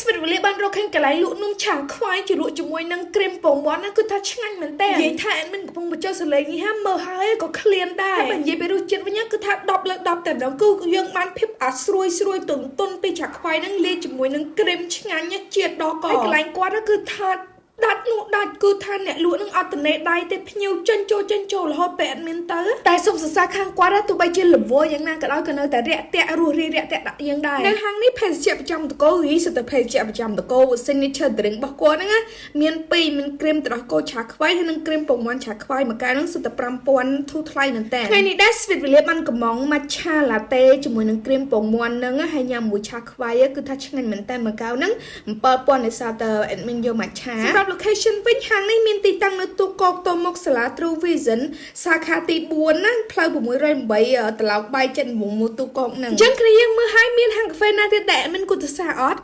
Sweet វេលាបានរកឃើញកន្លែងលក់នំឆាខ្វៃជាលក់ជាមួយនឹងគ្រីមពងមាន់ហ្នឹងគឺថាឆ្ងាញ់មែនតើនិយាយថា admin កំពុងបញ្ចុះសលេងនេះហាមើលហើយក៏ឃ្លានដែរហើយបើនិយាយពីរសជាតិវិញគឺថា10លើ10តែម្ដងគឺយើងបានភាពអាស្រួយស្រួយទន់ទន់ពីឆាខ្វៃហ្នឹងលាយជាមួយនឹងគ្រីមឆ្ងាញ់ជាតិដល់កហើយកន្លែងគាត់គឺថាដាច់នោះដាច់គឺថាអ្នកលក់នឹងអត់តនេដៃទេភ្ញៀវចេញចូលចេញចូលរហូតពេលអត់មានទៅតែសុំសរសើរខាងគាត់ទោះបីជាលវយ៉ាងណាក៏ដោយក៏នៅតែរាក់ទាក់រស់រាយរាក់ទាក់ដាក់យើងដែរនៅហាងនេះភេសជ្ជៈប្រចាំតកោរីសិតតែភេសជ្ជៈប្រចាំតកោ signature drink របស់គាត់ហ្នឹងណាមានពីរមានគ្រីមទឹកដោះគោឆាខ្វៃហើយនិងគ្រីមពងមាន់ឆាខ្វៃមួយកែវហ្នឹងសុទ្ធតែ5000ធូរថ្លៃមែនតើថ្ងៃនេះដែរ Sweet វេលាបានកំង matcha latte ជាមួយនឹងគ្រីមពងមាន់ហ្នឹងហើយញ៉ាំមួយឆាខ្វៃគឺថាឆ្ងាញ់មែនតើមួយកែវហ្នឹង7000ដោយសារតែ admin យក matcha សម្រាប់ location វិញហាងនេះមានទីតាំងនៅទូកកតមុខសាលា True Vision សាខាទី4ណាផ្លូវ608ត្រឡោកបាយចិត្តវងមូទូកកហ្នឹងអញ្ចឹងគ្នាយើងមើលឲ្យមានហាងកាហ្វេណាទៀតដែល admin គួរទៅសាអត់?